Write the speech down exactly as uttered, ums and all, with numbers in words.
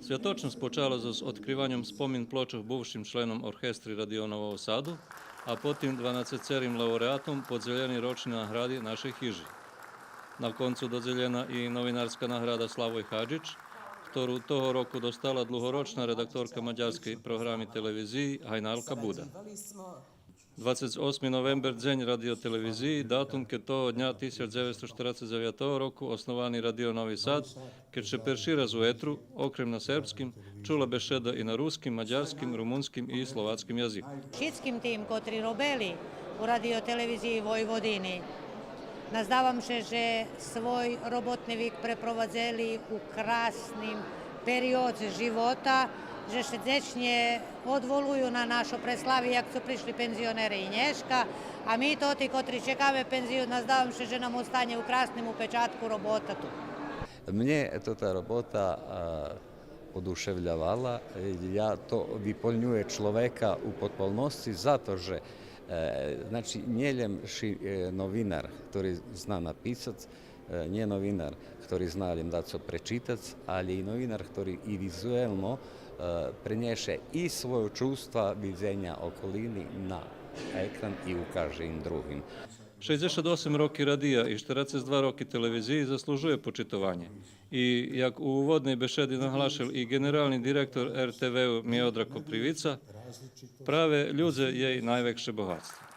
Святочносц почала зоз одкриваньом спомин плочох бувшим членом оркестри Радио Нового Саду, а потим дванацецерим лауреатом подзелєни рочни награди нашей хижи. На концу додзелєна и новинарска награда Славой Хаджич, хтору того року достала длугорочна редакторка мадярскей програми телевизиї Гайналка Буда. Двацец осми новембер, Дзень радио-телевизиї, датум кед того дня тисяч дзевецсто штерацец дзевятого року основани Радио Нови Сад, кед ше перши раз у етру, окрем на сербским, чула бешеда и на руским, мадярским, румунским и словацким язику. Шицким тим котри робели у Радио-телевизиї Войводини. Наздавам ше же свой роботни вик препровадзели у красним периодзе живота, же ше дзечнє одволую на нашо преслави, як цо пришли пензионери и нєшка, а ми тоти котри чекаме пензию, наздавам ше же нам остане у красним упечатку робота ту. Мнє тота робота, а, одушевлявала, е, я то виполнює чловека у подполносци, зато же, е, значи, нє лєм ши-, е, новинар, хтори зна написац, е, нє новинар, хтори зна лєм дацо пречитац, алє и новинар, хтори и визуелно, е, пренєше и свойо чувства видзеня околини на екран и укаже им другим. Шейдзешат осем роки радия и штерацец два роки телевизиї заслужує почитованє. И, як у уводней бешеди наглашел и ґенерални директор Р Т В-у Миодра Копривица, праве людзе єй найвекше богатство.